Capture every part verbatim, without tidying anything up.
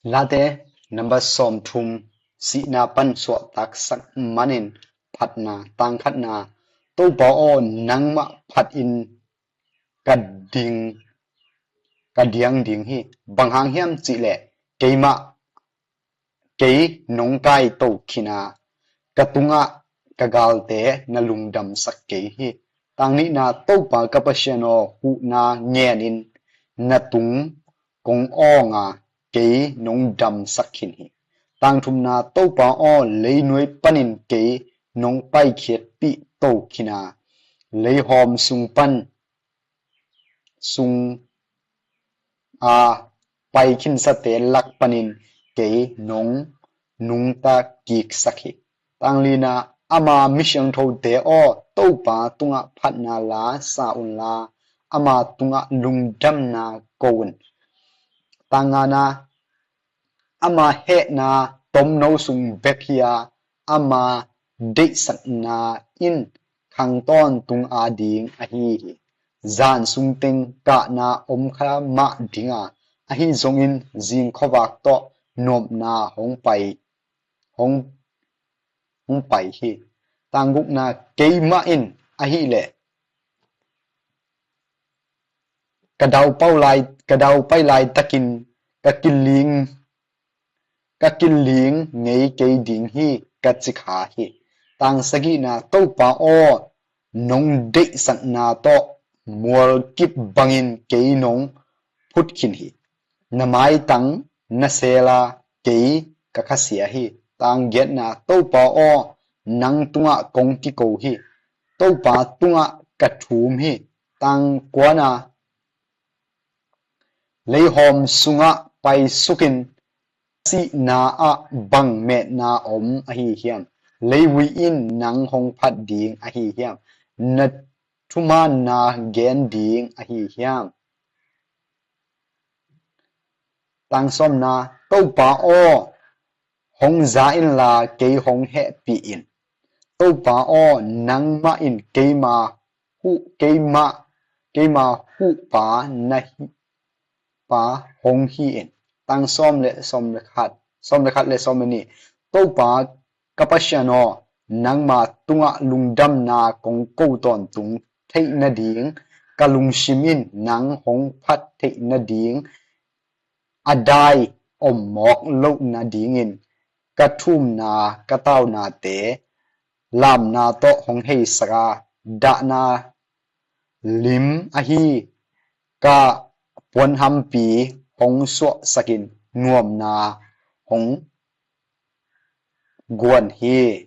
Late number sawmthum, sihna pan suahtaksak manin phatna. Tang khatna, Topa aw, nangmah phatin ka ding, ka diang ding hi. Bang hang hiam cihleh keimah, kei nong kaito khin a, ka tungah ka galte na lungdamsak kei hi. Tang nihna, Topa ka Pasian aw, huhna ngenin na tung kong awng a, kei nong damsak khin hi. Tang thumna, Topa aw, leinuai panin kei nong paikhiatpih to khin a, leihawm sung pan, sung a pai khinsate lak panin kei nong nungta kiksak hi. Tang lina, ama mi siangthote aw, Topa tungah phatna la sa unla, ama tungah lungdamna ko un. Tang ngana, ama hehna tomno sung bek hi a, ama deihsakna in khang tawntung ading ahi hi. Zan sungteng kahna om kha mah ding a, ahi zongin zing khuavak tawh nuamna hong pai, hong, hong pai hi. Tang gukna, keimah in ahileh ka daupai lai, ka daupai laitakin ka kiling, ka kiling ngei kei ding hi, ka ci kha hi. Tang sagihna, Topa aw, nong deihsakna tawh mualkip bangin kei nong phut khin hi. Na maitang na sel a, kei ka khasia hi. Tang giatna, Topa aw, nang tungah kong kiko hi. Topa tungah ka thum hi. Tang kuana, leihawm sungah paisukin sihna ah bang metna om ahi hiam? Leivui in nang hong phat ding ahi hiam? Na thumaanna gen ding ahi hiam? Tang sawmna, Topa aw, hong za inla kei hong hehpih in. Topa aw, nangmah in keima huh, keima, keima huhpa na hi, pa hong hi in. Tang sawm le, sawm le khat, sawm le khat le sawm le nih. Topa ka Pasian aw, nangma tungah lungdamna kong ko tawntung theih nading, ka lungsim in nang hong phat theih nading, a dai om mawk loh nadingin ka thumna, ka taunate lamna tawh hong heisak a, dahna lim ahi ka puanhampi hong suahsakin nuamna hong guan hi.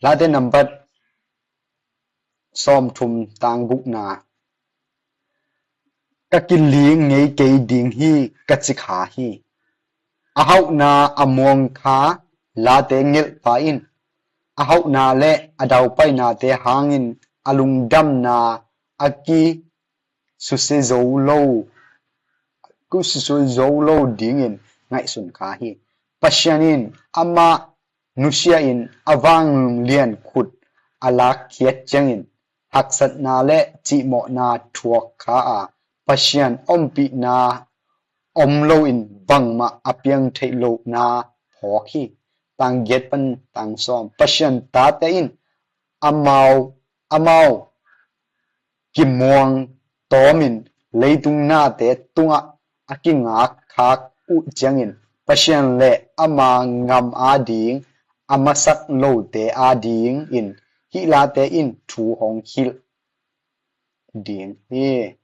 Late nambat sawmthum, tang gukna, ka kiling ngei kei ding hi, ka ci kha hi. A hauhna a muang kha late ngelhpa in, a hauhna le a daupainate hangin a lungdamna a kisusia zo lo, kisusia zo lo dingin ngaihsun kha hi. Pasian in amah nusia in a vanglian khut a lakkhiat ciangin haksatna le cihmawhna thuak kha a, Pasian ompihna om loin bangmah a piang theih lohna phawk hi. Tang giat pan tang sawm. Pasian tate in amau, amau kimuang tawmin leitung nate tungah a kingak khak uh ciangin Pasian le ama ngam ading a masak lote adingin hih late in thu hong hilh ding hi.